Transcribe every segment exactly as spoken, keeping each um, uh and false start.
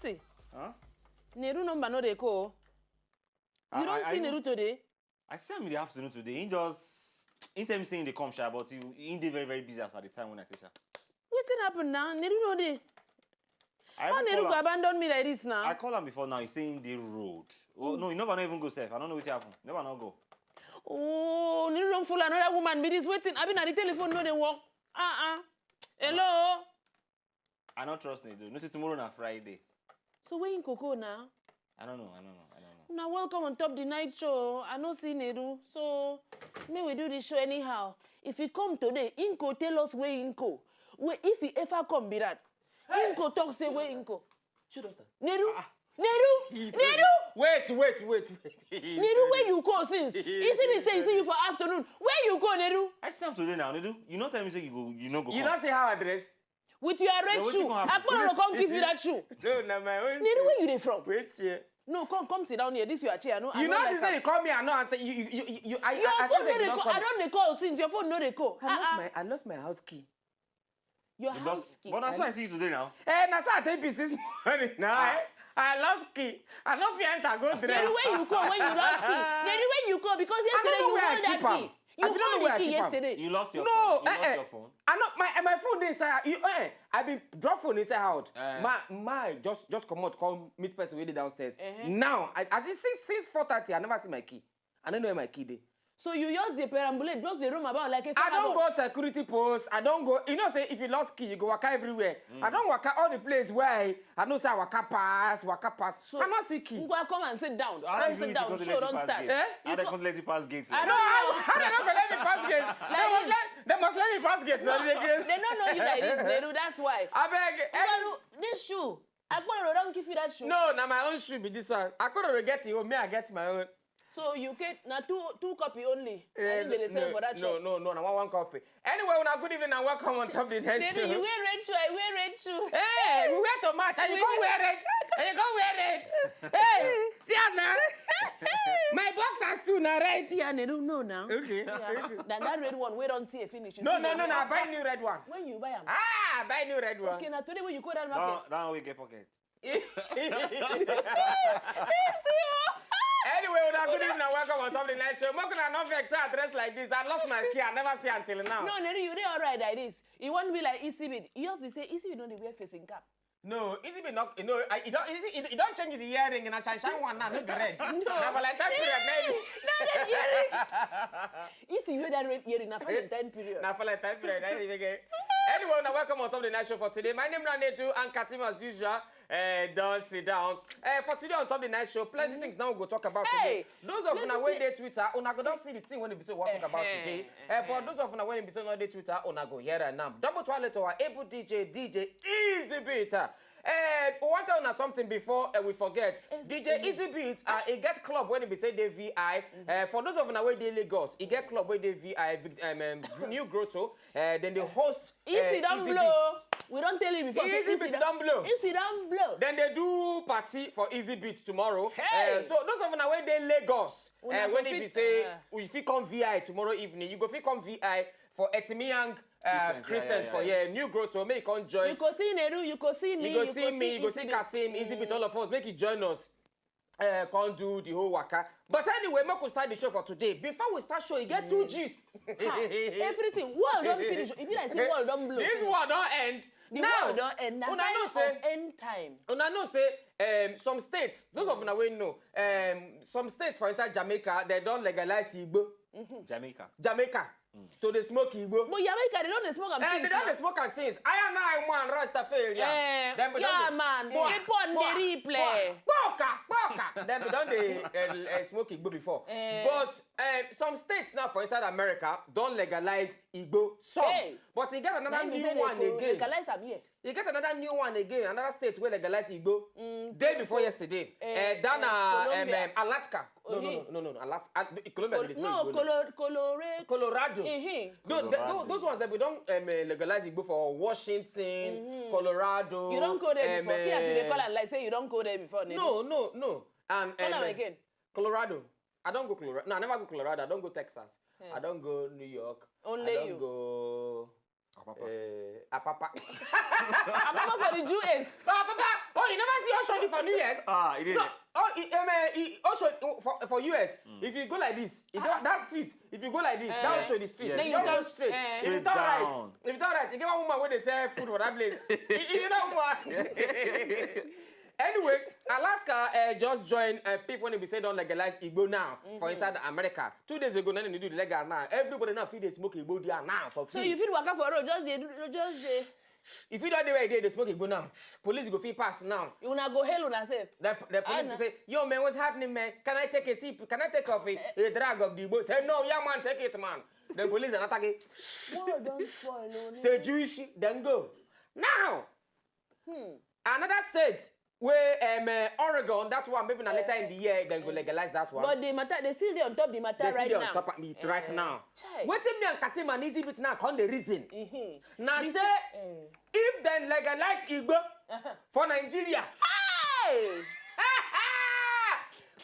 See, Huh? Nedu number no dey call. You I- don I- see I know. Nedu today? I see am in the afternoon today. He just he tell me say he dey come sha, but he he dey very very busy as at the time when I tell sha. Wetin happen now? Nedu no dey. I How even Nedu call go am. Abandon me like this now? I call am before now. He say he dey road. Oh no, he never even go sef. I don't know wetin happen. Never no go. Oh, Nedu don follow another woman be this. Wetin? Abi na the telephone no dey work? Uh-uh. Hello? I no trust Nedu. No say tomorrow na Friday. So where Inko go now? I don't know. I don't know. I don't know. Now welcome on top the night show. I no see Nedu. So may we do the show anyhow. If he come today, Inko tell us where Inko. Where if he ever come be that, Inko talk say where Inko. Show duster. Nedu, Nedu, Nedu, Wait, wait, wait, wait. Nedu, where you go since? He see me say he see you for afternoon. Where you go, Nedu? I see am today now. Nedu, you no tell me say you go. You no go. You come. Don't see how I dress. With your red Then wetin shoe. come happen? Akporo come give you that shoe. No, na my own. Nedu, where you dey from? Wait here. No, come come sit down here. This your chair. No, I You no know, like they say am. You come here and no answer. You, you, you, you, I, Your I, I phone feel no like dey you call. come. I don dey call since. Your phone no dey call. I lost Ah, ah. my, I lost my house key. Your You house lost- key. But that's why I see you today now. Eh, na so I take peace this morning now. Eh? I lost key. I no fit enter go dress. Nedu, where you go when you lost key? Nedu, where you go? Because I don't yesterday know you where I hold that keep am. key. I You be don't know hold where I the key keep am. Yesterday. You lost your No, phone. You eh, lost eh. your phone. I know my eh, my phone dey inside. You eh, I been drop phone inside house. Eh. My my just just come out, come meet person wey dey downstairs. Uh-huh. Now, I, as in since since four thirty, I never see my key. I don't know where my key dey. So you just dey perambulate, just dey roam about like a I don't vagabond. Go security post. I don't go. You know, say if you lost key, you go waka everywhere. I don't waka all the place where I, I know say I waka pass, waka pass. So, I no see key. Ngwa, come and sit down. How Come you sit do down. it? Show don start. Eh? How they come let you pass gate? I No, I, I don't go let me pass gate. They must let, they must let me pass gate. No, they grace. They don't know you like this, Nedu. That's why. I beg. Eh, Ngwa, this shoe. Akporo don give you that shoe. No, na my own shoe be this one. I could have get it. Me, I get my own. So you get na two two copy only. Eh, I think they dey sell no, for that no, shop. No, no, na one one copy. Anyway, una good evening and welcome on top the next Nedu, you show. Wear red shoe. I wear red shoe. Hey, we wear to match and you come wear red. And you come wear red. Hey, see am now. My boxers too na red. Yeah, Nedu, no now. Okay. Yeah. That, that red one wey don tear finish. You No, see no, that no, one? no. I buy new red one. When you buy am. Ah, I buy new red one. Okay, na today when you go that That market. one, that one we get pocket. Anyway, una good evening and welcome on top the night show. Make una no vex, say I dress like this. I lost my key. I never see until now. No, Nedu, you dey alright like this. You want to be like E C B. You just be say E C B no dey wear facing cap. No, E C B not. You know, I, you don't. You, see, you don't change the earring in a shine shine one now. No be red. No. Na Valentine period, maybe. No, that earring. E C B wear that red earring na Valentine period. Na Valentine period. Maybe again. Anyway, now welcome on top the night show for today. My name is Nedu and Katim as usual. Uh, don't sit down. Uh, for today on top the night show, plenty things now we go talk about Hey, today. Those of una plenty wey thing- dey Twitter, una go don see the thing when we say we wan talk about Eh-heh, today. Uh, but those of una wey be say no dey Twitter, una go hear am now. Double twale to our able D J, D J Easy Beat. Uh, we wan tell una something before uh, we forget. D J Easy Beat, uh, e get club when e be say dey V I. Uh, for those of una wey dey Lagos, e get club wey dey V I, Vic- um, um, New Grotto. Uh, then they host. E C B Uh, don Easy blow. We don tell you before. Say Easy Beat don blow. E C B don blow. Then they do party for Easy Beat tomorrow. Hey! Uh, so those of una wey dey Lagos, Una uh, go when fit- e be say uh-huh. You fit come V I tomorrow evening. You go fit come V I for Etimiang uh, Crescent, yeah, Crescent yeah, for yeah. here, New Grotto. Make you come join. You go see Nedu, you go see me, You go see me, you go see Easy Katim, Easy Beat, all of us. Make you join us. Uh, come do the whole waka. But anyway, make we start the show for today. Before we start show, you get two gist. Ha, everything. World don finish. E be like say world don blow. This world don end. The Now, world don end. Na una know sign say of end time. Una know say um, some states, those of una wey know, um, some states for inside Jamaica, they don legalize Igbo. Jamaica. Jamaica, to dey smoke Igbo. But Jamaica, they don dey smoke am Eh, since they don na. Dey smoke am since. I and I, man, Rasta fail, yeah. Eh, Dem be don yeah, dey- man. Bwa, People dey bwa, replay. Bwa, bwa, bwa. Dem be don dey uh, uh, smoke Igbo before. Eh. But uh, some states now for inside America don legalize Igbo. Some. Hey. But e get Na another im be new say they one go again. Legalize am here. E get another new one again, another state wey legalize Igbo. Day before yesterday. Eh, Eh, that eh, na um, Colombia. um, Alaska. No, no, Ohi. no, no, no, Alaska. Ah, Colombia Col- dey smoke no, Igbo now. Colo- Colore. Colorado. Ehe. No, the, Colorado. no, those ones that we don um, uh, legalize Igbo for Washington, Colorado. You don go there um, before. See as you dey uh, call am like say you don go there before. Nedu. No, no, no. And Call um, am uh, again. Colorado. I don go Colorado. No, I never go Colorado. I don go Texas. Eh. I don go New York. Only I don you. Go. Apapa. Uh, Apapa. Apapa for the U S. Oh, Apapa. Oh, you never see Oshodi for New Year's? Ah, it is. No. Oh, it, um, uh, it, Oshodi for, for U S. Mm. If you go like this, if that, that street, if you go like this, uh, that Oshodi street, yes, you don't go straight. Uh, if you turn right, if you turn right, you get one woman where they sell food for that place. You, you know woman. Anyway, Alaska uh, just join uh, people when they say don't legalize Igbo now mm-hmm. for inside America. Two days ago, now they do legal now. Everybody now feel they smoke Igbo there now for free. So you feel waka for road, just they do, just they. If you don't do where they, they smoke Igbo now, police go feel pass now. You wanna go hell on yourself. The, the police go say, yo man, what's happening, man? Can I take a sip? Can I take off a, a drag of the Igbo? Say, no, yeah man, take it, man. The police are not attacking. Say Jewish, then go. Now, Hmm. Another state where um, uh, Oregon, that one maybe na later in the year they go legalize that one. But the matter, they still dey on top the matter they right now. They still dey on top of it right now. Chai. Wetin me and Katima and Easy Beat now come the reason. Mm-hmm. Now say uh, if they legalize Igbo uh-huh. for Nigeria, hey!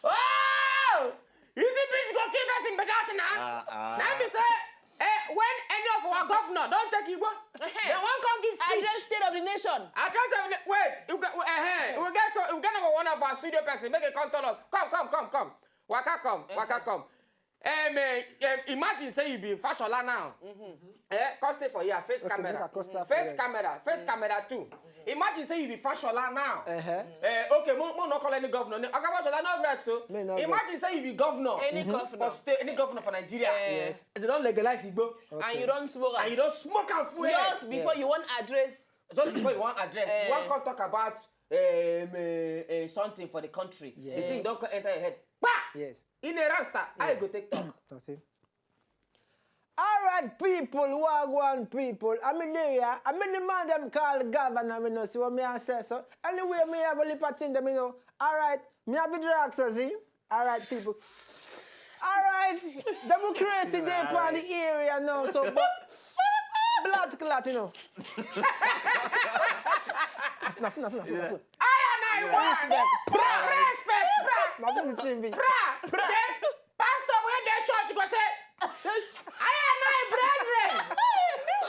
Oh! Easy Beat go kill person be that now. Uh, uh. Now be say Eh, when any of our governor don't take Igbo, they won't come give speech. Address state of the nation. Address of the, wait, you get, uh, eh, we get so we get number one of our studio person. Make it come turn up. Come, come, come, come. Waka come, waka come. Um, eh, um, imagine say you be Fashola now. Mm-hmm. Eh, come stay for here, face okay, camera. Face camera, face mm-hmm. camera too. Mm-hmm. Imagine say you be Fashola now. Uh-huh. Eh, okay, mo, mo no call any governor. Oga Fashola no vex so. Imagine say you be governor. Any mm-hmm. governor. For state, any governor for Nigeria. Eh. Yes. They don't legalize Igbo. Okay. And you don't smoke. And you don't smoke and full. Just before yeah. you want address. Just before you want address, eh. you want to talk about um, uh, uh, something for the country. Yeah. The thing don't enter your head. Bah! Yes. In a rasta, yeah. I go take talk. All right, people, Wagwan people. I'm in there. I'm in the man them call governor. We know see what me I say so. Anyway, me have a little thing them you know. All right, me have a drag so see. All right, people. All right, democracy day upon the area now. So, but blood clot, you know. That's nothing, nothing, nothing, nothing. I and I want respect. Pra, respect, pra. Nothing to T V. Pra, pra. Pastor wey dey church go say, I and I brethren.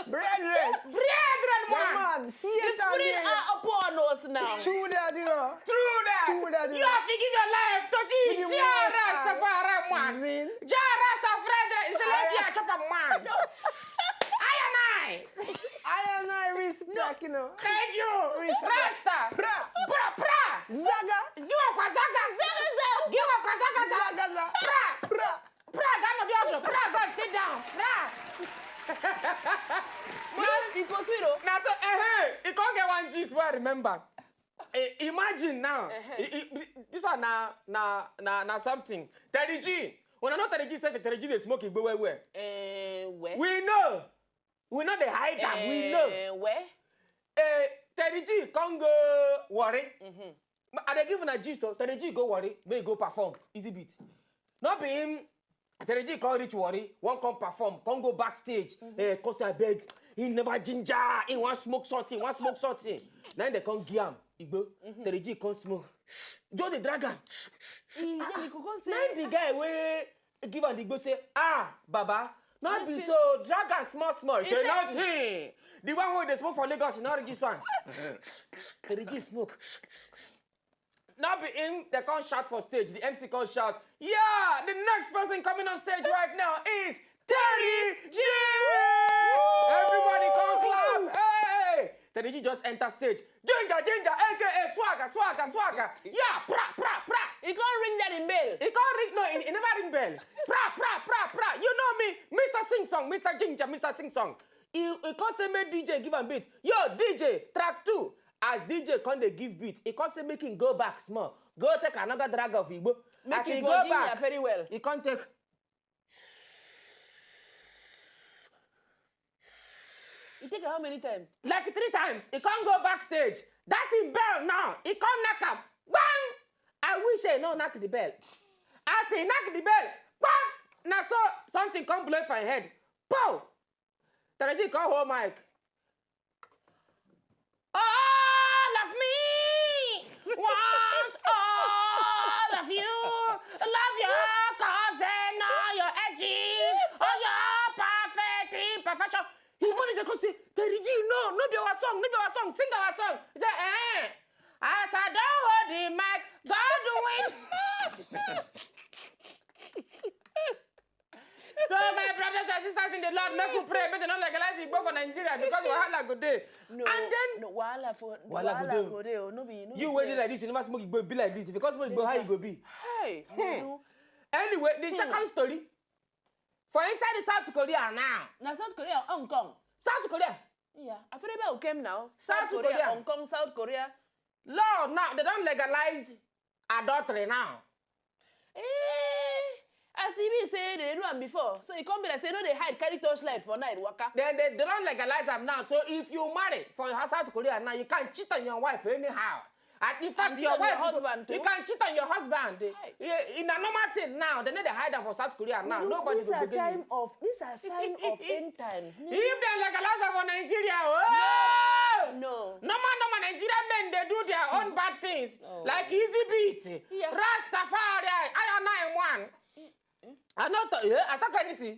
Brethren. Brethren, man. Yeah, man. See the spirit are upon us now. True that, you know. True that. True that, you know. You have to give your life to Jesus. Jah Rastafari, man. Jah Rastafari is the lazy chopper, man. I and I. I and I respect, you know. Thank you. Respect. Rasta. Pra. Pra, pra. Zaga. Give up, Zaga. Zaga, Zaga. Give up, Zaga, Zaga. Zaga, Zaga. Pra. Pra. Pra, God no be also. Pra, God sit down. Pra. Now, it was sweet, oh. Now, so, eh, eh, it can't get one gist where I remember. Eh, imagine now. Eh, eh. I, I, this one na, na, na, na something. Terry G. When I know Terry G said the Terry G they smoke it go well well. Eh, where? We know. We know they hide them. We know. Eh, where? Eh, Terry G can't go worry. Mm-hmm. But I dey give una gist o. Terry G go worry, may he go perform. Easy beat. Not be him. Terry G come reach worry, one come perform, come go backstage. Mm-hmm. Eh, cause I beg. He never ginger. He want smoke something. Want smoke something. Now they come give him. Igbo. Mm-hmm. Terry G come smoke. Joe the dragon. He, yeah, he could come say. Now the guy wey give am the Igbo say, ah, Baba, not be so. Drag am small small. Say nothing. The one wey dey smoke for Lagos, not this one. Terry G smoke. Not be him, they can't shout for stage. The M C can't shout, yeah, the next person coming on stage right now is Terry G. Everybody come clap. Hey! Terry G just enter stage. Ginger, ginger, A K A swagger, swagger, swagger. Yeah, pra, pra, pra. He can't ring that in bell. He can't ring, no, he, he never ring bell. Pra, pra, pra, pra. You know me, Mister Sing Song, Mister Ginger, Mister Sing Song. He, he can't say make D J give him beat. Yo, D J, track two. As D J come dey give beat, he come say make him go back small. Go take another drag of Igbo. Make as he go back, very well. He come take. He take how many times? Like three times. He come go backstage. That him bell now. He come knock am. Bang! I wish I no knock the bell. As he knock the bell, bang! Na so something come blow for him head. Pow! Terry G come hold mic. All of me want all of you. Love your curves and all your edges, all your perfect imperfection. His manager come say, No be our song, no be our song, sing our song. He say, eh. As I don hold the mic, God win. So my brothers and sisters in the Lord, make we pray, make dem no legalize igbo for Nigeria because wahala go dey. No, And then no wahala for Wahala go wahala dey. Go dey. Oh, no be no be You wey dey play. Like this, you never smoke igbo, be like this. If you come smoke igbo, how you go be? Hey, no. Anyway, the second story. For inside the South Korea now. Na South Korea, Hong Kong. South Korea. Yeah, Africa came now. South Korea. Hong Kong, South Korea. Law now, they don legalize adultery now. Eh, as e be say they do am before, so e come be like say no dey hide, carry torchlight for night waka. Then they, they don legalize am now. So if you marry for South Korea now, you can cheat on your wife anyhow. And in fact, And your cheat on wife your husband you too. Can cheat on your husband. Hi. Eh, in a normal thing now, they no dey hide am for South Korea now. Nobody These go are begin. Time of these are sign of end times. If dem legalize am for Nigeria, oh! No. Normal, normal Nigerian men dey do their own bad things Oh. Like Easy Beat, Yeah. Rastafari, I and I one. I no talk. Yeah, I talk anything.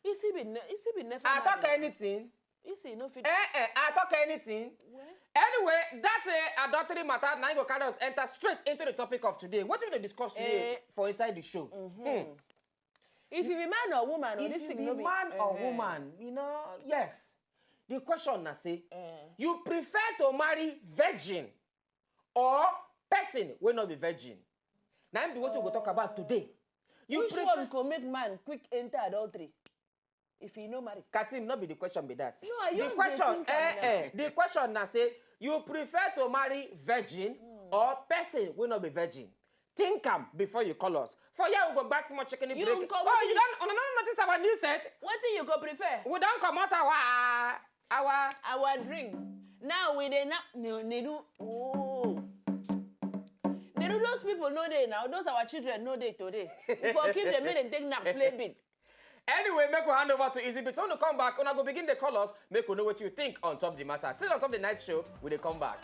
Isi be ne- Isi be never. I talk anything. Isi no fit. Eh, eh, I talk anything. Well, Anyway, that uh, adultery matter now go carry us enter straight into the topic of today. What we dey discuss today Eh. For inside the show? Hmm. If you be man or woman, or If this you thing be no be man or Eh-heh. Woman, you know, yes. The question na say, Eh. You prefer to marry virgin or person wey no be virgin? Na im be what we go talk about today. You Which prefer one go make man quick enter adultery? If he no marry. Katim, no be the question be that. No, I The just dey question, think am eh, now. Eh, the question na say you prefer to marry virgin or person wey no be virgin. Think am before you call us. For here we go buy small chicken You break. nko, Oh, wetin you you- don, una no notice our new set? Wetin you go prefer? We don comot our our Our drink. Now we dey now. No, they do. Oh. They do those people no dey now. Those our children no dey today. If we keep them, make them take nap, play big. Anyway, make we hand over to Easy Beat. When we come back, una go begin dey call us, make we know what you think on top the matter. Still on top the night show, we dey come back.